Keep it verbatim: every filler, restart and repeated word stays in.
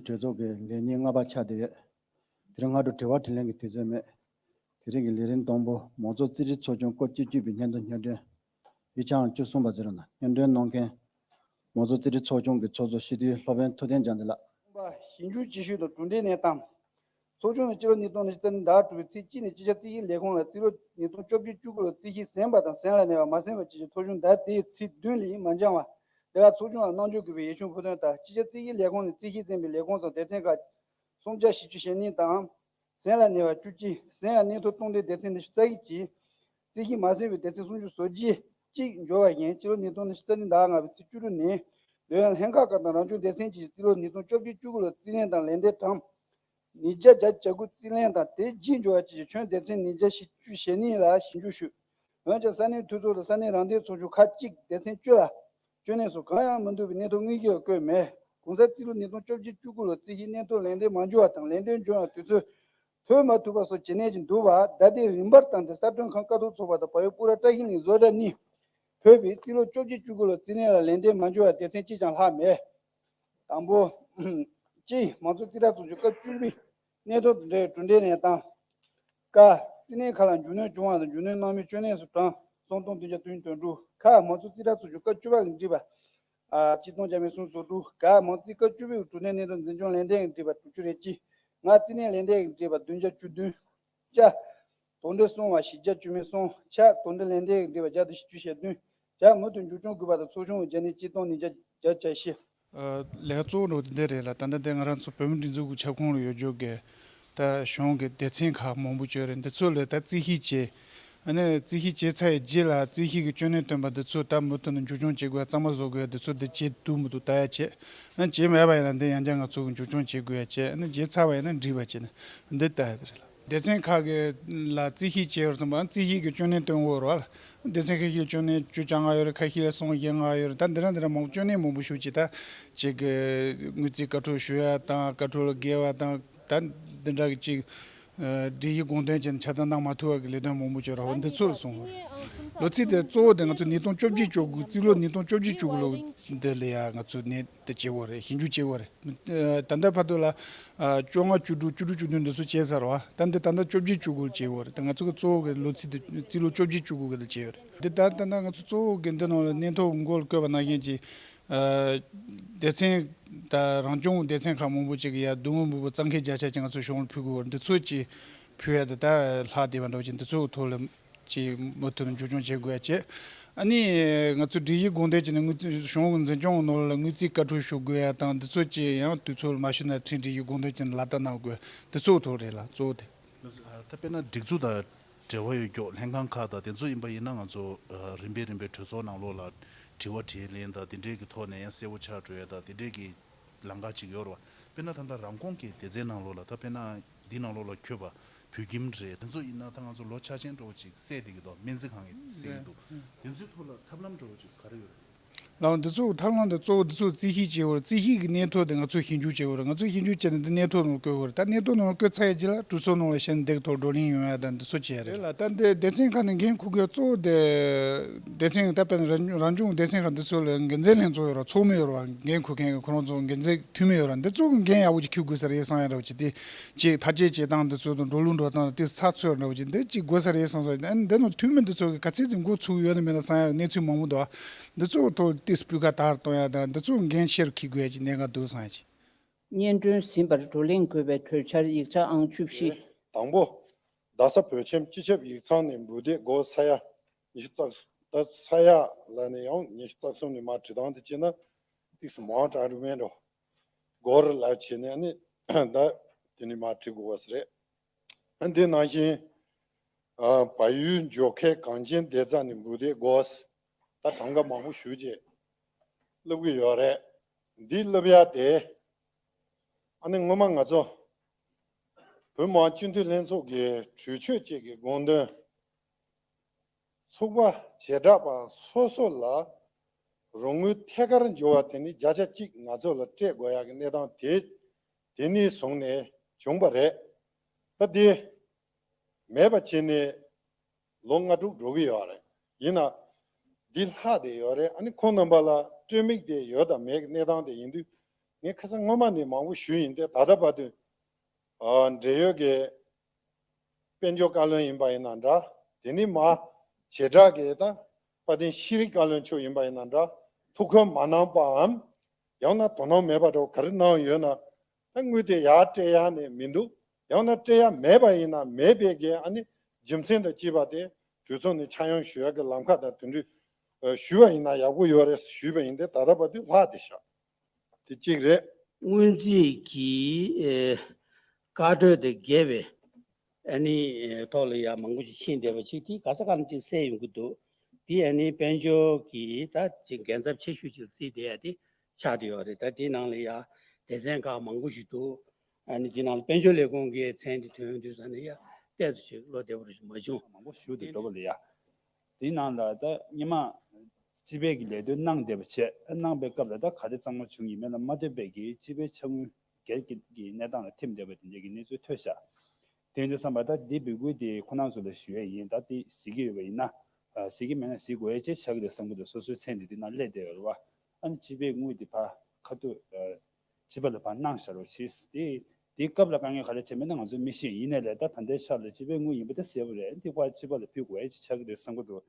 གྲོས་ཚོགས་ཀྱི་ལས་ཉིན་ལྔ་པ་ཆགས་བསྡད་ཡོད། དེ་རིང་སྔ་དྲོ་དྲི་བ་དྲིས་ལན་གྱི་དུས་ཚོད་མེད། དེ་རིང་གི་ལས་རིམ་དང་པོ་མང་གཙོ་རྩིས་ཁྲའི་ཚོགས་ཆུང་སྐབས་བཅུ་གཅིག་པའི་སྙན་ཐོ་སྙན་སྒྲོན། ཡིག་ཆ་ཨང་བཅུ་གསུམ་པ་ཟེར་ན་སྙན་སྒྲོན་གནང་མཁན། མང་གཙོ་རྩིས་ཁྲའི་ཚོགས་ཆུང་གི་ཚོགས་གཙོ་སྤྱི་འཐུས་སློབ་དཔོན་ཐུབ་བསྟན་རྒྱ་མཚོ་ལགས། ཞིབ་འཇུག་བྱེད་ཤུགས་དང་གྲུབ་འབྲས་གནས་སྟངས། ཚོགས་ཆུང་ནས་སྤྱི་ལོ་ཉིས་སྟོང་ཉི་ཤུ་རྩ་གཉིས་ཟླ་དྲུག་པའི་ཚེས་གཅིག་ནས་སྤྱི་ཁྱབ་རྩིས་ཞིབ་ལས་ཁུངས་ལ་རྩིས་ལོ་ཉིས་སྟོང་བཅོ་བརྒྱད་བཅུ་དགུ་ལོར་རྩིས་ཞིབ་ཟིན་པ་དང་ཟིན་ལ་ཉེ་བ་མ་ཟིན་པ་བཅས་ཀྱི་ཐོ་གཞུང་ཟླ་དེའི་ཚེས་བདུན་ལས་མ་འགྱངས་བར་དེ་ག་ཚོགས་ཆུང་ལ་གནང་འབྱོར་དགོས་པའི་ཡིག་ཆུང་ཕུལ་དོན་ལྟར། སྤྱི་ཁྱབ་རྩིས་ཞིབ་ལས་ཁུངས་ནས་རྩིས་ཞིབ་ཟིན་པའི་ལས་ཁུངས་སམ་སྡེ་ཚན་ཁག་སུམ་བརྒྱ་བཞི་བཅུ་ཞེ་གཉིས་དང་། ཟིན་ལ་ཉེ་བ་བཅུ་གཅིག་ཟིན་ཡང་གནས་ཐོ་གཏོང་འདོད་སྡེ་ཚན་ཉི་ཤུ་རྩ་གཅིག་གིས། རྩིས་ཞིབ་མ་ཟིན་པའི་སྡེ་ཚན་སུམ་ཅུ་སོ་བརྒྱད་གཅིག་འབྱོར་བ་བཞིན་སྤྱི་ལོ་ཉིས་སྟོང་ཉི་ཤུ་རྩ་གཉིས་ཟླ་ལྔ་པའི་ཚེས་བཅུ་དྲུག་ནས། ལོ་ཡང་ལྷན་ཁག་ཁག་དང་རང་སྐྱོང་སྡེ་ཚན་བཅས་ཀྱི་རྩིས་ལོ་ཉིས་སྟོང་བཅོ་བརྒྱད་བཅུ་དགུ་ལོར་རྩིས་ལེན་དང་ལན་འདེབས་གྲངས། ཉིས་བརྒྱ་བརྒྱད་ཅུ་གྱ་དགུ་རྩིས་ལེན་དང་དེ་རྗེས་འབྱོར་བ་བཅས་ཀྱི་ཁྱོན་སྡེ་ཚན་ཉིས་བརྒྱ་བཞི་བཅུ་ཞེ་གཉིས་ལ་ཞིབ་འཇུག་ཞུས། འོན་ཀྱང་ས་གནས་འཐུས་ཚོགས་དང་ས་གནས་རང་བདེན་ཚོགས་ཆུང་ཁག་གཅིག་སྡེ་ཚན་བཅུ་ལ། བཅོས་གནས་སོགས་གང་ཡང་མི་འདུག་པའི་གནས་ཐོ་དངོས་གཞི་ལ་བཀོད་མེད། གོང་གསལ་རྩིས་ལོ་ཉིས་སྟོང་བཅོ་བརྒྱད་བཅུ་དགུ་ལོར་རྩིས་ཞིབ་གནས་ཐོ་ལན་འདེབས་མ་འབྱོར་བ་དང་ལན་འདེབས་འབྱོར་ཡང་དུས་ཚོད་ཐོན་མ་ཐུབ་པ་སོགས་བྱེད་གནས་ཀྱི་འདུག་པ། ད་ལྟའི་རིམ་པར་བཏང་སྟེ་གསར་སྐྲུན་ཁང་ཀཿཐོག་ཚོགས་པ་དང་བལ་ཡུལ་སྤུ་ར་བཀྲ་ཤིས་གླིང་བཟོ་གྲྭ་གཉིས་ཕུད་པའི་རྩིས་ལོ་བཅོ་བརྒྱད་བཅུ་དགུ་ལོར་རྩིས་གནས་ལ་ལན་འདེབས་མ་འབྱོར་བ་སྡེ་ཚན་གཅིག་ཀྱང་ལྷག་མེད། དང་པོ། གཅིག་མང་གཙོ་རྩིས་ཁྲ་ཚོགས་ཆུང་སྐབས་བཅུ་པའི་གནས་ཐོ་དང་འབྲེལ་གྲུབ་འབྲས་གནས་སྟངས། ཀ་རྩིས་གནས་ཁག་ལ་མཇུག་སྣོན་བྱུང་བ་དང་མཇུག་སྣོན་གནང་མིའི་བཅོས་གནས་སུ་གྲངས་སུམ་སྟོང་བདུན་བརྒྱ་དོན་དོན་དྲུག་ཁ་མང་གཙོ་རྩིས་ཁྲ་ཚོགས་ཆུང་སྐབས་བཅུ་པ་གིས་བསྒྲིགས་པ། ཨ། གཅིག་སྟོང་བརྒྱ་མེད་སུམ་ཅུ་སོ་དྲུག་ཀ་མང་གཙོའི་སྐབས་བཅུ་པའི་གྲུབ་འབྲས་གནས་སྟངས་འཛིན་སྐྱོང་ལས་འབྲས་ཀྱིས་བསྒྲིགས་པ་དྲུག་ཅུ་རེ་གཅིག་ང་རྩིས་གནས་ལས་འབྲས་ཀྱིས་བསྒྲིགས་པ་བདུན་བརྒྱ་བཅུ་བདུན། ཅ། དོགས་འདྲི་གསུམ་པ་བཞི་བརྒྱ་བཅུ་མེད་གསུམ། ཆ། དོགས་འདྲི་ལན་འདེབས་ཀྱིས་བསྒྲིགས་པ་བརྒྱ་དང་བཞི་བཅུ་ཞེ་བདུན། བྱ། མུ་མཐུད་མཇུག་སྐྱོང་དགོས་པ་དང་ཚོགས་ཆུང་གི་བྱས་ནས་གཅིག་སྟོང་ཉིས་བརྒྱ་བརྒྱད་ཅུ་གྱ་བཞི། ལས་ཀ་གཙོ་བོ་འདི་འདྲ་རེད་ལ། ད་ལྟ་འདི་ང་རང་ཚོ་བོད་མིའི་སྒྲིག་འཛུགས་ཀྱི་ཁྱབ་ཁོངས་ལ་ཡོད་རྒྱུ་གི་ད་གཞུང་གི་སྡེ་ཚན་ཁག་མང་པོ་ཅིག་ཡོད་རེད། འདི་ཚོ་ལ་ད་རྩིས་ཞིབ་བྱས། ཨ་ནི་རྩིས་ཞིབ་བྱས་ཚར་བའི་རྗེས་ལ་རྩིས་ཞིབ་ཀྱི་བཅོས་གནས་བཏོན་པ་འདི་ཚོ་ད་མུ་མཐུད་ནས་མཇུག་སྐྱོང་བྱེད་དགོས་ཡ། གཙང་མ་བཟོ་དགོས་ཡ། འདི་ཚོ་འདི་བྱས་འདུག་མི་འདུག་ལྟ་ཡ་བྱས། ཨ་ནི་བྱས་མེད་པ་ཡིན་ན་འདི་ཡང་བསྐྱར་ང་ཚོ་གིས་མཇུག་སྐྱོང་བྱེད་དགོས་ཡ་བྱས། ཨ་ནི་བྱས་ཚར་བ་ཡིན་ན་འགྲིག་པ་བྱས་ནས་འདི་ལྟ་ཡ་དེ་རེད་ལ། སྡེ་ཚན་ཁག་གི་ལ་རྩིས་ཞིབ་བྱས་པར་སོང་བ། རྩིས་ཞིབ་ཀྱི་བཅོས་གནས་བཏོན་དགོས་རེད་བ་ལ། སྡེ་ཚན་ཁ་ཤས་ལ་བཅོས་གནས་བཅུ་གྱ་ལྔ་ཡོད་རེད། ཁ་ཤས་ལ་གསུམ་བཞི་ལྔ་ཡོད་རེད། ད་འདི་འདྲ་འདི་འདྲ་མང་པོ་བཅོས་གནས་མང་པོ་ཞིག་ཅིག་ད་ཅིག་གི་དངུལ་རྩིས་བཀའ་འཁྲོལ་ཞུ་ཡ་དང་བཀའ་འཁྲོལ་ལ་འགལ་བ་དང་། ད་འདི་འདྲ་གི་ཅིག་ཨ་སྒྲིག་གཞི་དགོངས་དོན་བྱས་ནས་ཁྱབ་བསྒྲགས་གནང་མ་ཐུབ་པ་གི་ལས་དོན་མང་པོ་ཅིག་རེད་བ། འདི་ཚོ་ལ་སོང་བ་རེད། ལོ་ཚིགས་དེ་གཙོ་བོ་དེ་ང་ཚོ་ཉིས་སྟོང་བཅོ་བརྒྱད་བཅུ་དགུ། རྩིས་ལོ་ཉིས་སྟོང་བཅོ་བརྒྱད་བཅུ་དགུ་ལོ་འདི་ལ་ཡ་ང་ཚོ་ནས་དེ་བྱེད་དགོས་རེད། ཞིབ་འཇུག་བྱེད་དགོས་རེད། ཨ་ད་ལྟ་བར་དུ་ལ་ཨ་བཅོ་ལྔ་བཅུ་དྲུག་བཅུ་དྲུག་བཅུ་བདུན་འདི་ཚོ་བྱས་ཚར་བ། ད་འདི་ད་ལྟ་བཅོ་བརྒྱད་བཅུ་དགུ་ལ་བྱེད་དགོས་རེད། ད་ང་ཚོ་གི་གཙོ་བོ་གི་ལོ་ཚིགས་དེ་རྩིས་ལོ་བཅོ་བརྒྱད་བཅུ་དགུ་གི་ལ་བྱེད་ཡོད་རེད། འདི་ད་ད་ལྟ་ང་ཚོ་གཙོ་བོ་གི་འདི་ནང་ལ་གནས་ཐོ་མགོ་ལ་བཀོད་པ་ནང་བཞིན་གྱི་ཨ་སྡེ་ཚན་ད་རང་སྐྱོང་སྡེ་ཚན་ཁག་མང་པོ་ཅིག་གི་ཡ་བསྡུ་དངུལ་འབོར་བུ་རྩ་འགེངས་བརྒྱ་ཆ་ཅིག་ང་ཚོ་གཞུང་ལ་ཕུལ་དགོས་རེད། འདི་ཚོ་ཅིག་ཕུལ་ཡ་དེ་ད་ལྷག་བསྡད་པ་འདྲ་བོ་ཅིག་འདི་ཚོའི་ཐོག་ལ་ཅིག་མུ་མཐུད་མཇུག་སྐྱོང་བྱེད་དགོས་ཡ་བྱས། ཨ་ནི་ང་ཚོ་སྒྲིག་གཞི་དགོངས་དོན་བྱས་ནས་དངུལ་རྩིས་གཞུང་གི་འཛིན་སྐྱོང་གི་ནང་ལ་དངུལ་རྩིས་བཀའ་འཁྲོལ་ཞུ་དགོས་ཡ་དང་འདི་ཚོ་ཅིག་ཡང་དུས་ཚོད་ལ་མ་ཞུས་ན་ཁྲིམས་སྒྲིག་གཞི་དགོངས་དོན་བྱས་ནས་ལག་བསྟར་གནང་དགོས། འདི་ཚོའི་ཐོག་རེད་ལ། གཙོ་བོ་དེ། ད་དཔེར་ན་སྒྲིག་འཛུགས་དང་འབྲེལ་བ་ཡོད་ཀྱོག་ལྷན་ཁང་ཁག་དང་དེ་ཚོ་ཡིན་པ་ཡིན་ན་ང་ཚོ་རིམ་པས་རིམ་པས་གྲོས་ཚོགས་ནང་ལོགས་ལ་དྲི་བ་དྲིས་ལན་དང་དེ་འདྲས་ཀྱི་ཐོག་ནས་ཡང་གསལ་པོ་ཆགས་འགྲོ་ཡ་དང་དེ་འདྲས་ཀྱི་ལམ་ཁ་ཅིག་ཡོད་རེད་བ། དཔེར་ན་ད་ལྟ་རང་ཁོངས་ཀྱི་སྡེ་ཚན་ནང་ལོགས་ལ་ད་དཔེར་ན་འདི་ནང་ལོགས་ལ་འཁོད་པ་བོད་ཁྱིམ་རེད། དེ་ཚོ་ཡིན་ན་ད་ང་ཚོ་ལོ་ཆ་ཆེན་འདྲ་བོ་ཅིག་བསད་བསྡད་ཀྱི་འདུག་སྨན་རྩིས་ཁང་གིས་བསད་ཀྱི་འདུག་དེ་ཚོའི་ཐོག་ལ་ཐབས་ལམ་འདྲ་བོ་ཅིག་ག་རེ་ཡོད་རེད། ལགས། འདི་ཚོ་ཐབས་ལམ་དེ་གཙོ་བོ་འདི་ཚོ་རྩིས་ཞིབ་བྱེད་དགོས་རེད། རྩིས་ཞིབ་ཀྱི་གནས་ཐོ་དེ་ང་ཚོས་ཞིབ་འཇུག་བྱེད་དགོས་རེད། ང་ཚོས་ཞིབ་འཇུག་བྱས་ནས་འདི་གནས་ཐོ་ནང་བཀོད་དགོས་རེད། ད་གནས་ཐོ་ནང་བཀོད་ཚར་ཡི་རྗེས་ལ་གྲོས་ཚོགས་ནང་ལ་ཞལ་འདེགས་ཐོག་བགྲོ་གླེང་ཡོང་ཡ་དང་འདི་ཚོ་བྱས་རེད་ལ། ད་འདི་སྡེ་ཚན་ཁག་ནས་འགན་འཁུར་དགོས་གཙོ་བོ་དེ་སྡེ་ཚན་ད་དཔེར་ན་རང་རང་སྐྱོང་སྡེ་ཚན་ཁག་འདི་ཚོ་ལ་འགན་འཛིན་ལྷན་ཚོགས་ཡོད་ར། ཚོགས་མི་ཡོད་ར། འགན་འཁུར་མཁན་གྱི་ཁོ་རང་ཚོ་འགན་འཛིན་འཐུས་མི་ཡོད་ར། འདི་ཚོ་གི་འགན་ཡག་པོ་ཅིག་འཁྱེར་དགོས་ས་རེད་བསམ་ཡ་འདྲ་བོ་ཅིག་དེ་ཅིག་ཐག་གཅོད་བྱེད་སྟངས་འདི་ཚོ་དང་འགྲོ་ལུགས་འགྲོ་སྟངས་དེ་ཚགས་ཚུད་འདྲ་བོ་ཅིག་འདི་ཅིག་དགོས་ས་རེད་བསམ་སོང་། ཨ་ནི་འདི་ནང་འཐུས་མི་འདི་ཚོ་གི་ག་ཚད་ཅིག་འགོ་ཚུགས་ཡོད་ན་མེད་ན་བསམ་ཡ་གནས་ཚུལ་མང་པོ་འདུག་འདི་ཚོའི་ཐོག་ཏིས་སྤུས་ཀ་དར་གཏོང་ཡ་དང་འདི་ཚོ་འགན་ཆེ་རུ་འཁྱེར་དགོས་ཡ་ཅིག་གནད་འགག་འདུག་བསམ་ཡ་ཅིག་སྙན་སྒྲོན་ཟིན་པར་བགྲོ་གླེང་དགོས་པའི་གྲོས་འཆར་ཡིག་ཆ་ཨང་བཅུ་བཞི། དང་པོ། རྡ་ས་བོད་ཁྱིམ་སྤྱི་ཁྱབ་ཡིག་ཚང་ནས་འབུལ་འདེད་སྒོ་ས་ཡ་ཉི་ཤུ་རྩ་གསུམ། ད་ས་ཡ་ལ་ནས་ཡང་ཉི་ཤུ་རྩ་གསུམ་ནས་མར་བྲིས་སྟངས་དེ་བྱས་ན་ཏིག་ཙམ་མང་དྲགས་རུ་མེད་འགྲོ། སྒོར་ལ་བྱས་ནས་ནི་ད་དེ་ནས་མར་བྲིས་དགོས་པ་རེད། འདི་ནང་བཞིན། ཨ། བལ་ཡུལ་ཇོ་ཁལ་གངས་ཅན་བདེ་རྩ་ནས་འབུལ་འདེད་སྒོ་ས། ད་གྲངས་ཀ་མང་པོ་ཞེ་ཅིག་སླེབས་ཀྱི་ཡོད་རེད། འདི་སླེབས་ཡ་དེ། ཨ་ནི་སྔོན་མ་ང་ཚོ་བོད་མི་མང་སྤྱི་འཐུས་ལྷན་ཚོགས་ཀྱི་གྲོས་ཆོད་ཅིག་གི་དགོངས་དོན། ཚོགས་པ་བྱེ་བྲག་པ་སོ་སོ་ལ་རོགས་དངུལ་ཐད་ཀར་འབྱོར་བ་དེ་ནི་བརྒྱ་ཆ་གཅིག་ང་ཚོ་ལ་སྤྲད་དགོས་ཡག་གི་གནས་སྟངས་དེ་དེ་ནས་བཟུང་ནས་བྱུང་བ་རེད། ད་དེ་མེད་པ་བྱས་ནས་ལོ་ལྔ་དྲུག་འགྲོ་གི་ཡོད་རེད། ཡིན་ན་འདི་ལྷག་བསྡད་ཡོད་རེད། ཨ་ནི་ཁོང་རྣམ་པ་ལ་སྤྲོད་དམིགས་དེ་ཡོད་དང་མེད་ཀྱི་གནས་སྟངས་དེ་ཡིན་དུས། ངས་ཁ་སང་སྔོན་མ་ནས་མང་པོ་ཞུས་ཡིན་ཏེ། ད་ལྟ་བར་དུ་འབྲེལ་ཡོད་ཀྱི་དཔལ་འབྱོར་བཀའ་བློན་ཡིན་པ་ཡིན་ན་འདྲ། དེ་ནས་མ་བྱེ་བྲག་གི་ད་དཔལ་ལྡན་ཤེས་རིག་བཀའ་བློན་མཆོག་ཡིན་པ་ཡིན་ན་འདྲ། ཐུགས་ཁུར་མ་གནང་པའམ། ཡང་ན་དོ་སྣང་མེད་པ་འདྲ་བོ་ག་རེ་གནང་ཡོད་ན། ད་དངུལ་དེ་ཡར་སྤྲད་ཡ་ནས་མི་འདུག་ཡང་ན་སྤྲད་ཡ་མེད་པ་ཡིན་ན་མེད་པའི་གི་ཨ་ནི་རྒྱུ་མཚན་དང་བཅས་པ་དེ་གྲོས་ཚོགས་ནས་ཆ་ཡང་ཞུ་ཡ་གི་ལམ་ཁ་དང་དེ་འདྲ་ཞུས་པ་ཡིན་ན་ཡག་པོ་ཡོད་རེད་ཞུས་པ་ཡིན་ཏེ། ད་ལྟ་བར་དུ་ལྷག་བསྡད་ཤག་དེ་གཅིག་རེད། སྔོན་རྩིས་ཀྱི་ཨེ་བཀའ་འཁྲོལ་དེ་འགལ་བའི་ཨ་ནི་ཐོག་ལ་ཡ་མང་པོ་ཞིག་ཕྱིན་བསྡད་པ་ཅིག་དེ་ག་ས་ག་ནས་ཅིག་གསལ་ཡོང་གི་འདུག་དེ་ཨ་ནི་དཔལ་འབྱོར་གྱི་ད་ཅིག་འགན་ཚབ་ཆེ་ཤོས་ཅིག་རྩིས་བསྡད་ཡ་དེ་ཆགས་བསྡད་ཡོད་རེད། ད་དེའི་ནང་ལ་ཡ་སྡེ་ཚན་ཁག་མང་པོ་ཞིག་འདུག་ཨ་ནི་དེ་ནང་ལ་དཔལ་འབྱོར་ལས་ཁུངས་ཀྱི་མཚན་དེ་ཐོན་དུས་ཙམ་ནས་ཡ་ཏོག་ཙམ་ཞིག་བློ་བདེ་པོ་ཞིག་མ་བྱུང་། མང་པོ་ཞུ་དེ་འགྲོ་བ་ལ་ཡ། དེའི་ནང་ལ་ད་སྔོན་མ་སྤྱི་པའི་གི་ལས་དོན་གནང་བསྡད་པ་བྱས། གནང་པའི་སྐབས་ལ་ད་ག་དེ་གཙང་མ་བྱུང་ཡིན་མིན་ལ་མ་ལྟོས་པའི་གི་སྤྱི་པའི་ཕྱག་དངུལ་སྒེར་གྱི་གི་གནས་སྟངས་ལ་ཐིམ་བསྡད་པ་དེ་འདྲའི་གི་གནས་ཚུལ་ཐོས་ཤག་དེ་འདྲ་བསམ་པ་ད་འདི་འབོད་སྐུལ་དེ་ཁོ་རང་ཚོ་ལ་ཞུ་ཡས་ཡིན། ད་དེ་གཟིགས་ཀྱི་ཡོད་པ་ཡིན་ན། གཟིགས་ཀྱི་མེད་ན་གཟིགས་དགོས་ཡས་ཅིག་ཆགས་ཀྱི་འདུག་བསམ་གྱི་འདུག་སོ་སོའི་མཚན་དེ་དེ་ནང་སླེབས་བསྡད་ཡོད་རེད་བ། ཨ་ནི་སྤྱི་པའི་དངུལ་དེ་ཕར་ཁ་ཐུག་སྤྱི་པ་ལ་ཕར་གནང་བཞག་རོགས་ཞེས། དེ་དེའི་སྐབས་ལ་དཀའ་ངལ་ག་རེ་བྱས་མེད་ན་ང་ཚོས་མི་ཤེས། ཡིན་ནའི་ལས་ད་ད་ལྟའི་ཆར་ལ་སྤྱི་པའི་དངུལ་ཡིན་པ་དེ་གསལ་པོ་རེད། འདི་ཕར་སྤྱི་པ་ལ་ཕུལ་དགོས་ཡས་ཅིག་ཆགས་ཀྱི་རེད་བསམ་གྱི་འདུག